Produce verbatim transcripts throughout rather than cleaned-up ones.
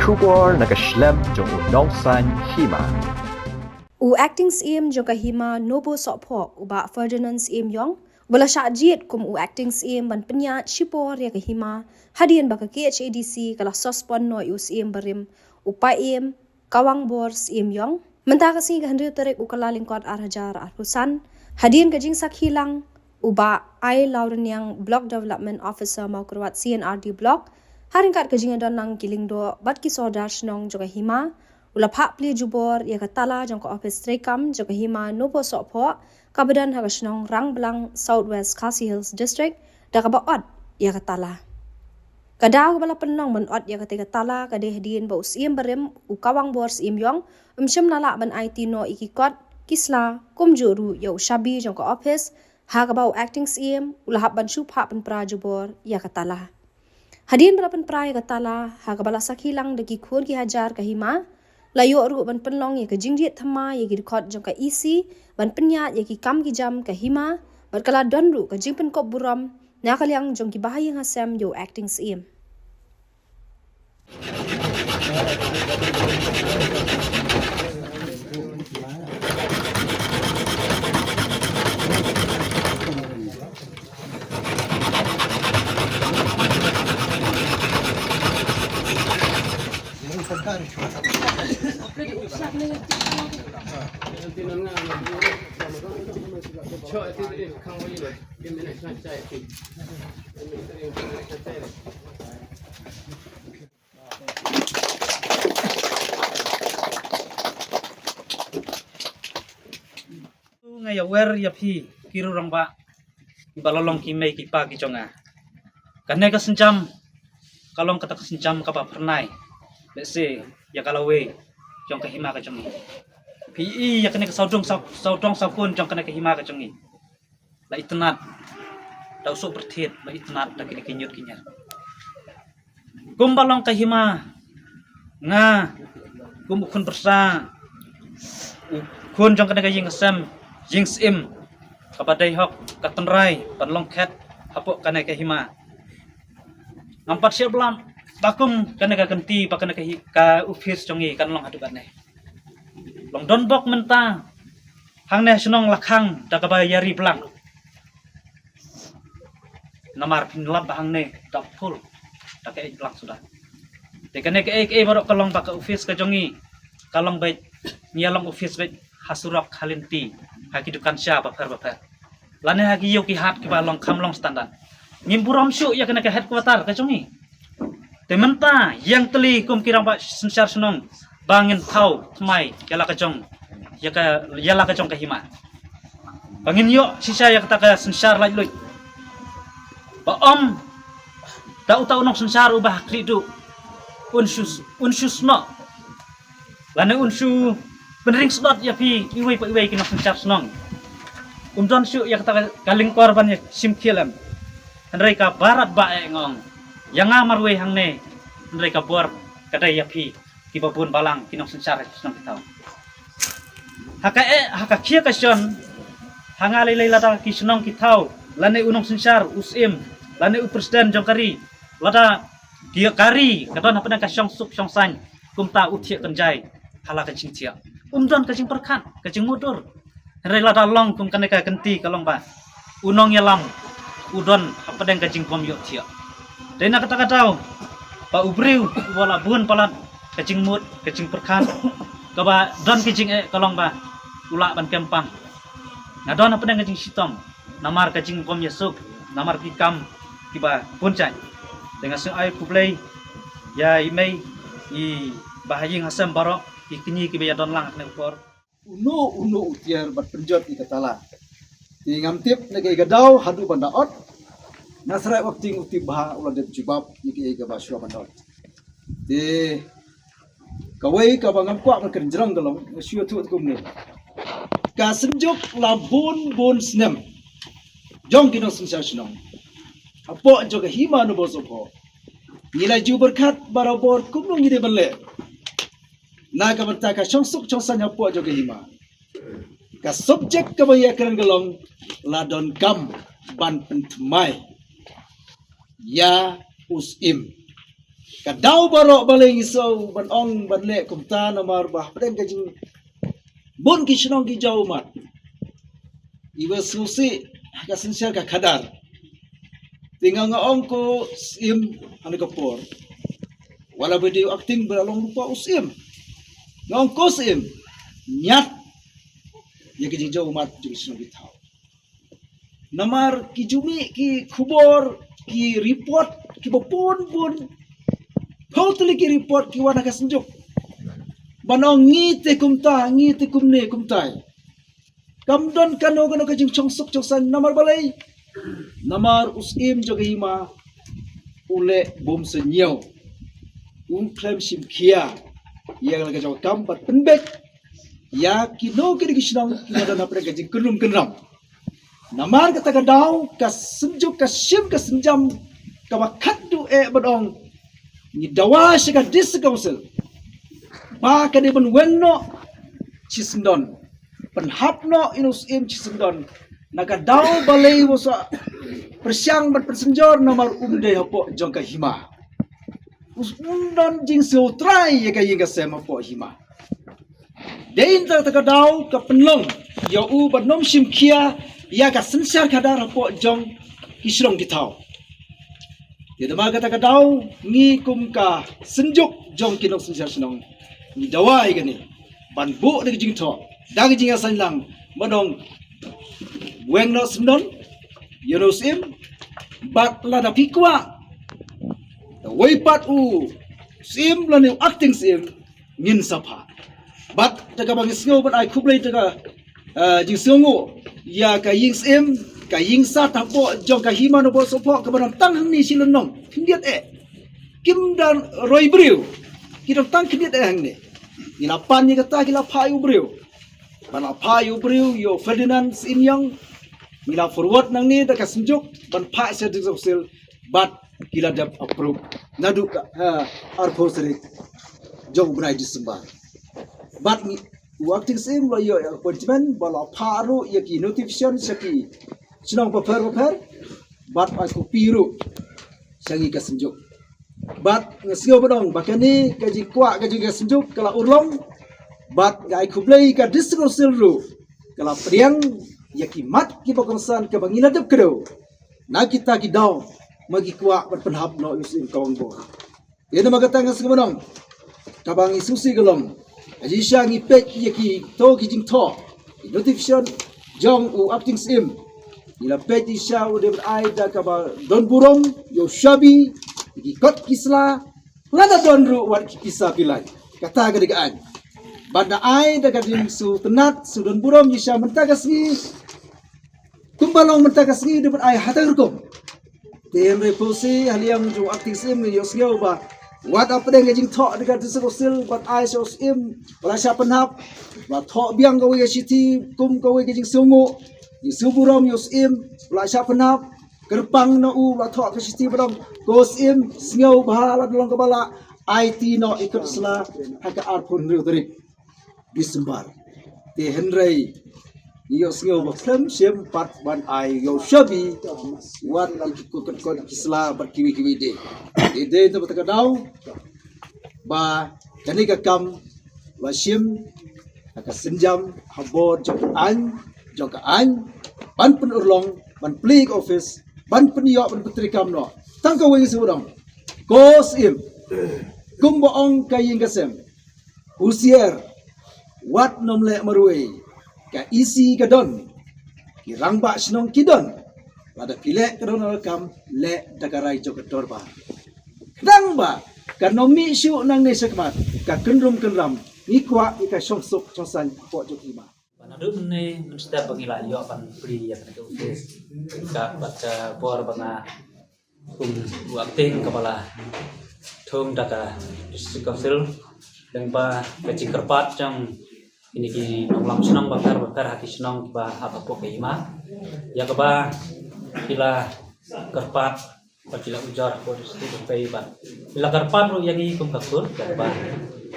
Khubor na ka shlem jong u nongsaiñ hima. U Acting Syiem jong ka hima Nobo Sohphoh, u Bah Ferdinand Syiem Iong, uba la shah jied kum u Acting Syiem ban pynïaid shipor ïa ka hima, hadien ba ka K H A D C ka la suspend noh ïa u Syiem barim, u Paiem Kawangbor Syiem Iong. Mynta ka sngi ka hynriew tarik u Kyllalyngkot ar hajar arphew san, hadien ka jingsakhi lang u Bah Ai Lawrniang, Block Development Officer Mawkyrwat C and R D Block, ha ryngkat ka jingïadon lang ki lyngdoh bad ki sordar shnong jong ka hima, u la phah plie jubor ïa ka tala jong ka ophis treikam jong ka hima Nobo Sohphoh, kaba don ha ka shnong Rangblang, South West Khasi Hills District, da kaba ot ïa ka tala. Ka daw kaba la pynlong ban ot ïa katei ka tala ka dei hadien ba u Syiem barim, u Kawangbor Syiem Iong, um shym la lah ban aiti noh ïa ki kot, ki sla, kumjuh ruh ïa u shabi jong ka ophis, ha kaba u Acting Syiem u la hap ban shu phah pynpra jubor ïa ka tala. Hadien ba la pynpra ïa ka tala, ha kaba la sakhi lang da ki khun ki hajar ka hima, la ïoh ruh ban pynlong ïa ka jingried thymmai ïa ki dkhot jong ka E C ban pynïaid ïa ki kam ki jam ka hima, bad ka la don ruh ka jingpynkup burom na ka liang jong ki bahaïing hasem ïa u Acting Syiem. Nga ïa wer ïa phi ki rangbah, kiba la long ki mei ki pa ki jong nga. Kane ka sienjam ka long kata ka sienjam kaba phyrnai lehse ïa ka lawei jong ka hima ka jong ngi. Phi i ïa kane ka sawdong saw, sawdong sawkun jong kane ka hima ka jong ngi. La itynnad da u soh pyrthit, la itynnad da kine ki ñiut ki ñiar. Kumba long ka hima, nga kum u khun pyrsa, u khun jong kane ka ïing ka sem, ïing syiem, kaba dei hok ka tynrai ban long khet hapoh kane ka hima. Ngam pat shah blam ba kum kane ka kynti ba kane ka hi, ka ophis jong ngi kan long haduh katne. Long don bok mynta hangne shnong la khang da kaba ïari blang. Namar phin lap ba hangne da phul da kaei blang suda. Te kane kaei kaei baroh ka long ba ka ophis ka jong ngi ka long beit, ngi ïa long ophis beit ha surok ha lynti, ha ki dukan sha bapher bapher, lane ha ki ïew ki hat kiba long kham long standard. Ngim burom shuh ïa kane ka headquarter ka jong ngi. Te mynta ïeng tylli kum ki rangbah synshar shnong ba ngin thaw thymmai ïa la ka jong, ïa ka, ïa la ka jong ka hima. Ba ngin ïoh shisha ïa kata ka synshar laitluid. Ba ym da uta u nongsynshar uba ha khlieh duh un shu, un shu snoh lane un shu pynring slot ïa phi iwei pa iwei ki nongsynshar shnong. Um don shuh ïa kata ka lyngkor ban ïa shim khie lem. Hynrei ka barat ba eh nga ong ïa nga marwei hangne, hynrei ka bor ka dei ïa phi kiba bun balang ki nongsynshar shnong ki thaw. Ha ka eh, ha ka khia ka shon, ha nga lei lei lada ki shnong ki thaw lane u nongsynshar u syiem lane u president jong ka ri, lada ki ka ri ka don hapdeng ka shong suk shong saiñ, kumta u thiah kynjai ha la ka jingthiah. Um don ka jingpyrkhat, ka jingmutdur. Hynrei lada long kum kane ka kynti ka long ba u nongïalam u don hapdeng ka jingbym ïohthiah. Dei na kata ka daw ba u briew uba la bun palat ka jingmut, ka jingpyrkhat, kaba don ka jingeh ka long ba u lah ban kyrpang. Nga don hapdeng ka jingshitom namar ka jingbym ïasuk, namar ki kam kiba bun jait. Te nga sngew ai khublei ïa i mei, i bahaïing hasem baroh, i kñi kiba ïadon lang ha kane ka por. Uno uno u tiar bad pynjot ïa ka tala. Te ngam tip na kaei ka daw haduh ban da ot. Nga srai ot, ting u tip bha u la dep jubab ïa kaei kaba shuwa ban da ot. Te kawei kaba ngam kwah ban kren jrong ka long, nga shu ïathuh kumne. Ka synjuk la bun bun snem jong ki nongsynshar shnong hapoh jong ka hima Nobo Sohphoh, ngi la ju pyrkhat barabor kumno ngi dei ban leh na ka bynta ka shongsuk shongsaiñ hapoh jong ka hima. Ka subject kaba ïakren ka long la donkam ban pynthymmai ïa u syiem. Ka daw baroh balei ngi sngew ban ong ban leh kumta namar ba hapdeng ka jingbun ki shnong ki jaw ummat, iwa sngewsih ha ka synshar ka khadar. Te nga, nga ong ko Syiem, ha kane ka por, wat la ba dei u acting ba long ruh u Syiem, nga ong ko Syiem, ñiad ïa ka jingjaw ummat jong ki shnong ki thaw. Namar ki ju mih ki khubor, ki report kiba bun bun, phew tylli ki report ki wan ha ka Synjuk ban ong ngi te kumta, ngi te kumne kumtai. Kam don kano kano ka jingshongsuk shongsaiñ. Namar balei? Namar u Syiem jong ka hima u leh bym sniew, um khlem shim khia ïa la ka jong ka kam bad pynbeit ïa kino kino ki shnong kiba don hapdeng ka jingkynrum kynram. Namar kata ka daw ka Synjuk ka shim ka sienjam kaba khatduh eh ban ong ngi dawa sha ka District Council ba ka dei ban weng noh shisyndon, pynhap noh ïa u Syiem shisyndon. Na ka daw balei u sa pyrshang ban pynsynjor namar um dei hapoh jong ka hima, um don jingsngewtrai ïa ka ïing ka sem hapoh hima. Dei na kata ka daw ka pynlong ïa u ban ym shim khia ïa ka synshar khadar hapoh jong ki shnong ki thaw. Te namar kata ka daw ngi kum ka Synjuk jong ki nongsynshar shnong ngi dawa ïa kane ban buh da ka jingthoh, da ka jingïasaid lang, ban ong weng noh shisyndon ïa u Syiem, bad lada phi kwah da wei pat u Syiem lane u acting Syiem, ngin sa phah. Bad da kaba ngi sngew ban ai khublei da ka, eh, jingsngewnguh ïa ka ïing Syiem, ka ïing sat hapoh jong ka hima Nongpoh Sohphoh kaba nang tang hangne shi lynnong khyndiat eh, kim da roi briew, ki dang tang khyndiat eh hangne. Ngi la pan ïa kata, ki la phah ïa u briew, ban la phah ïa u briew, ïa u Ferdinand Syiem Ïong. Ngi la forward nangne da ka Synjuk ban phah sha District Council, bad ki la dep approve naduh ka, ha, arphew tarik jong u bnai December. Bad ngi, u acting Syiem la ïoh ïa appointment, ba la phah ruh ïa ki notification sha ki shnong bapher bapher, bad ai copy ruh sha ngi ka Synjuk. Bad nga sngew ba dang ba kane ka jingkwah ka jong ka Synjuk ka la urlong. Bad nga ai khublei ka District Council ruh ka la pdiang ïa ki mat kiba kongsan kaba ngi la dep kdew na kita ki daw, ma ki kwah ban pynhap noh ïa u Syiem Kawang Bor. Ïa namar kata nga sngew ba dang kaba ngi sngewsih ka long, ha jingshisha ngi peit ïa kito ki jingthoh, ki notification jong u acting Syiem. Ngi la peit jingshisha u dei ban ai da kaba don burom ïa u shabi, ïa ki kot ki sla, lada don ruh wat ki pisa phi lait. Kata ka dei ka aiñ. Bad da ai da ka jingsngewtynnat, sngewdon burom jingshisha mynta ka sngi. Kumba long mynta ka sngi dei ban ai ha kata ka rukom. Te hynrei pynsi ha liang jong u acting Syiem ngi ïohsngew ba wat hapdeng ka jingthoh da ka District Council ban ai sha u Syiem ba la shah pynhap, ba la thoh biang kawei ka shithi kum kawei ka jingsngewnguh, jingsngewburom ïa u Syiem ba la shah pynhap. Kyrpang na u ba la thoh ka shithi ba dang, ko Syiem, sngewbha lada long kaba lah, aiti noh ïa ki kot sla ha ka arphew hynriew tarik December. Te hynrei ngi ïohsngew ba khlem shym pat ban ai ïa u shabi, wat ïa ki kot kot ki sla bad kiwei kiwei de. Te dei na kata ka daw ba kane ka kam la shim ha ka sienjam ha bor jong ka aiñ, jong ka aiñ, ban pynurlong, ban plie ka office, ban pynïoh, ban pyntreikam noh. Tang kawei ngi shu dang, ko Syiem, kumba ong ka ïing ka sem, husiar, wat nym leh marwei, ka isi ka don, ki rangbah shnong ki don. Lada phi leh ka don ka kam, leh da ka rai jong ka dorbar. Khnang ba kan ym mih shuh nangne shakhmat ka kynrum kynram, ngi kwah ïa ka shongsuk shongsaiñ hapoh jong ki hima. Ba naduh mynne mynstep ba ngi la ïoh ban plie ïa kane ka office, ka bad ka bor ba nga kum u acting kaba la thung da ka District Council, lyngba ka jingkyrpad jong kine ki nonglam shnong bapher bapher ha ki shnong kiba hap hapoh ka hima, ïa kaba ki la kyrpad bad ki la ujor hapoh district Umpai bad ki la kyrpad ruh ïa ngi kum ka kur, ïa kaba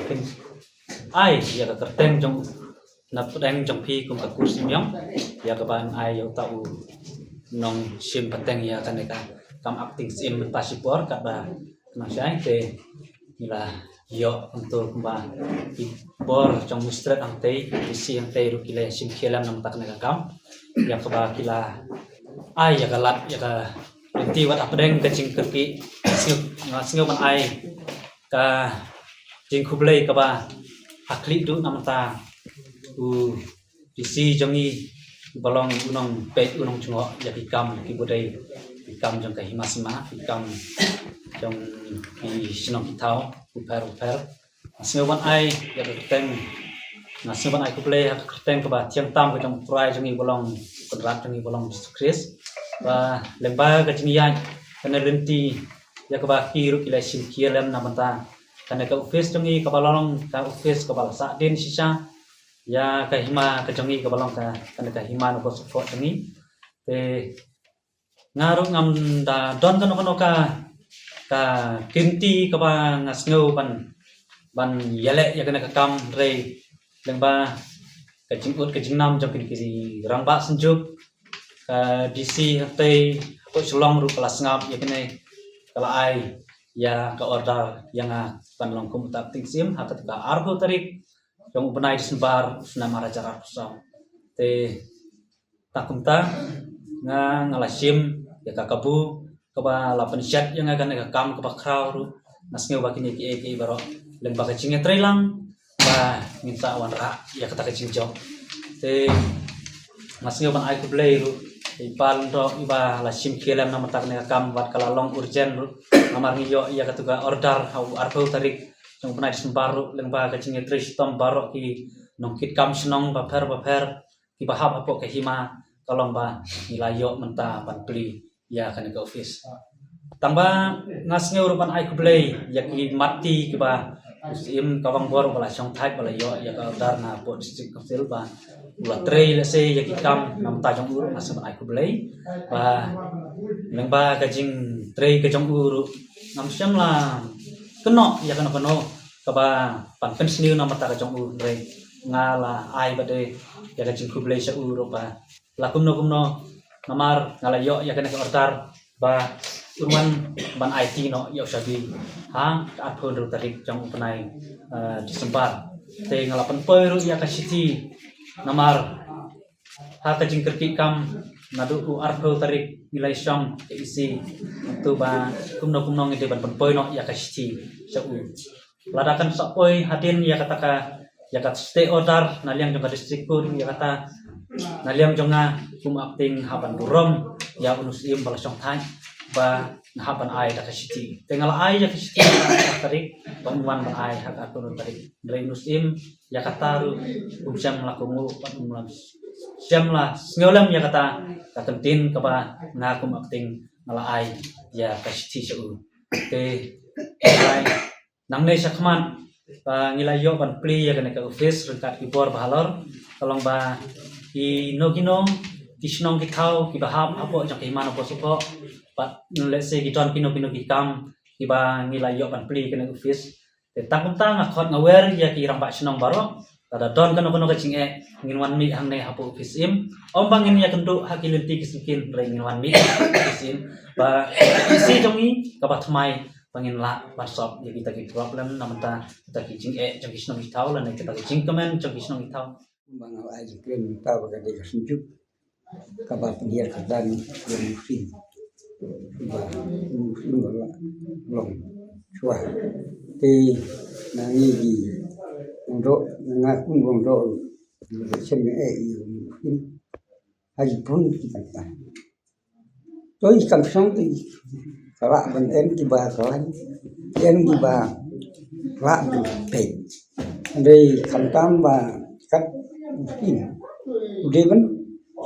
kin ai ïa ka kyrteng jong u na pdeng jong phi kum ka kur Syiem Ïong, ïa kaban ai ïa uta u nongshim pateng ïa kane ka kam acting Syiem mynta shipor, katba Nang shai te ngi la ïoh kumto kumba ki bor jong Mistret hangtei, ki si hangtei ruh ki la shim khia lem namar kane ka kam. Ïa kaba ki la ai ïa ka lad ïa ka lynti wat hapdeng ka jingkyrkieh. Sngew, nga sngew ban ai ka jingkhublei kaba ha khlieh duh namar u D C jong ngi, uba long u nongpeit u nongjngoh ïa ki kam kiba dei ki kam jong ka hima sima, ki kam jong ki shnong ki thaw bapher bapher. Nga sngew ban ai ïa ka kyrteng, nga sngew ban ai khublei ha ka kyrteng kaba thiang tam ka jong u Trai jong ngi uba long u Kynrad jong ngi uba long Jisu Khrist. Ba lyngba ka jingïaid kane lynti ïa kaba ki ruh ki la shim khia lem namar kane ka office jong ngi kaba long ka office kaba la sah dien shisha ïa ka hima ka jong ngi kaba long ka, kane ka hima Nongpoh Sohkpoh jong ngi. Te nga ruh ngam da don kano kano ka, ka kynti kaba nga sngew ban, ban ïaleh ïa kane ka kam, hynrei lyngba ka jingud ka jingnam jong kine ki rangbah Synjuk, ka D C hangtei hapoh Shillong ruh ka la sngap ïa kane, ka la ai ïa ka order ïa nga ban long kum uta u acting syiem ha kata ka arphew tarik jong u bnai December snem ar hajar arphew saw. Te ta kumta nga, nga la shim ïa ka kabu kaba la pynshet ïa nga kane ka kam kaba khraw ruh. Nga sngew ba kine kiei kiei baroh lyngba ka jingïatreilang ba ngin sa wanrah ïa kata ka jingjop. Te nga sngew ban ai khublei ruh ïa i Pa Lyngdoh iba la shim khia lem namar kane ka kam bad ka la long urgent ruh. Namar ngi ïoh ïa katu ka order ha u arphew tarik jong u bnai December ruh lyngba ka jingïatrei shitom baroh ki nongkitkam shnong bapher bapher kiba hap hapoh ka hima, ka long ba ngi la ïoh mynta ban plie ïa kane ka office. Tang ba nga sngew ruh ban ai khublei ïa ki mat ti kiba u Syiem Kawang Bor ba la shongthait ba la ïoh ïa ka order na hapoh District Council ba u la trei lehse ïa ki kam namar jong u ruh, nga sngew ban ai khublei ba lyngba ka jingtrei ka jong u ruh ngam shym la kynnoh ïa kano kano kaba pan pynsniew namar ka jong u, hynrei nga la ai ba dei ïa ka jingkhublei sha u ruh ba la kumno kumno namar nga la ïoh ïa kane ka order ba un wan ban aiti noh ïa u shabi ha ka arphew hynriew tarik jong u bnai, eh, December. Te nga la pynpoi ruh ïa ka shithi namar ha ka jingkyrkieh kam naduh u arphew tarik ngi la ïashong ka E C. Te ba kumno kumno ngi dei ban pynpoi noh ïa ka shithi sha u. Lada kan sa poi hadien ïa kata ka, ïa ka stay order na liang jong ka district court, ïa kata na liang jong nga kum acting hap ban burom ïa u syiem ba la shongthait ba nga hap ban ai da ka shithi. Te nga la ai ïa ka shithi ha ka tarik ba un wan ban ai ha ka arphew tarik. Hynrei u syiem ïa kata ruh um shym la kohnguh bad um shym la sngew lem ïa kata ka kyntien kaba nga kum acting nga la ai ïa ka shithi sha u. Te nangne shakhmat ba ngi la ïoh ban plie ïa kane ka office ryngkat ki bor ba halor, ka long ba kino kino ki shnong ki thaw kiba hap hapoh jong ka hima Nongpoh Sohkpoh, bad lehse ki don kino kino ki kam kiba ngi la ïoh ban plie kane ka office. Te tang kumta nga khot nga wer ïa ki rangbah shnong baroh, lada don kano kano ka jingeh ngin wan mih hangne hapoh office im. Ym ba ngin ïakynduh ha ki lynti ki syngkien, hynrei ngin wan mih hapoh office im ba ka E C jong ngi kaba thymmai ba ngin lah ban solve ïa kita ki problem namar kita ki jingeh jong ki shnong ki thaw lane kita ki jingkmen jong ki shnong ki thaw. Ba nga la ai jingkren mynta ba ka dei ka Synjuk kaba pynhiar kyrdan ïa u Syiem. Ba u Syiem ba la long shuwa. Te na ngi ki Lyngdoh, na nga kum Lyngdoh, shem eh ïa u Syiem ha ki bun ki bynta. To i kam shong te i ka lah ban em kiba ka lah, em kiba lah ban peit. Hynrei khamtam ba kat u Syiem u dei ban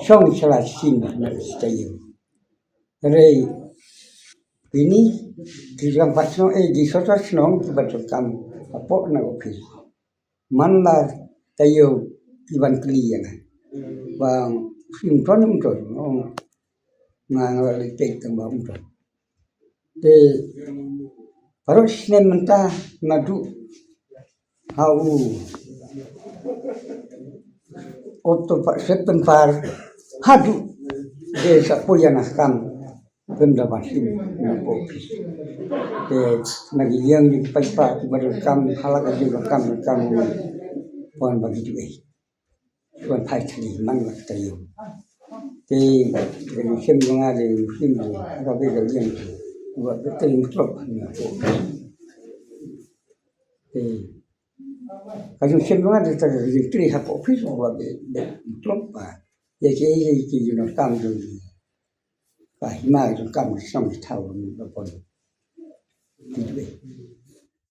shong sha la shisien na ka shisha ïew. Hynrei kine ki rangbah shnong, eh, ki sordar shnong kiba donkam hapoh na office. Man la taïew ki ban kylli ïa nga ba u Syiem don um don, nga, nga la leit peit tang ba um don. Te baroh snem mynta naduh ha u October, September haduh de sa poi ïa nga kam. Pynda ba shim na office. Te na ki ïing ki paidbah kiba donkam ha la ka jingdonkam donkam, pon ba ki ju ei. Pon phai thli man la ka ïing. Te ka jingshim jong nga de shim de ha ka ïing. Ba ka ïing tlop na office. Te ka jingshim jong nga de ta ka jingtrei ha office ba ka ïing tlop ba. Ïa ki, ïa ki jingdonkam jong ki. Ka hima jong kam ki shnong ki thaw ni ba pon. Ki ju ei.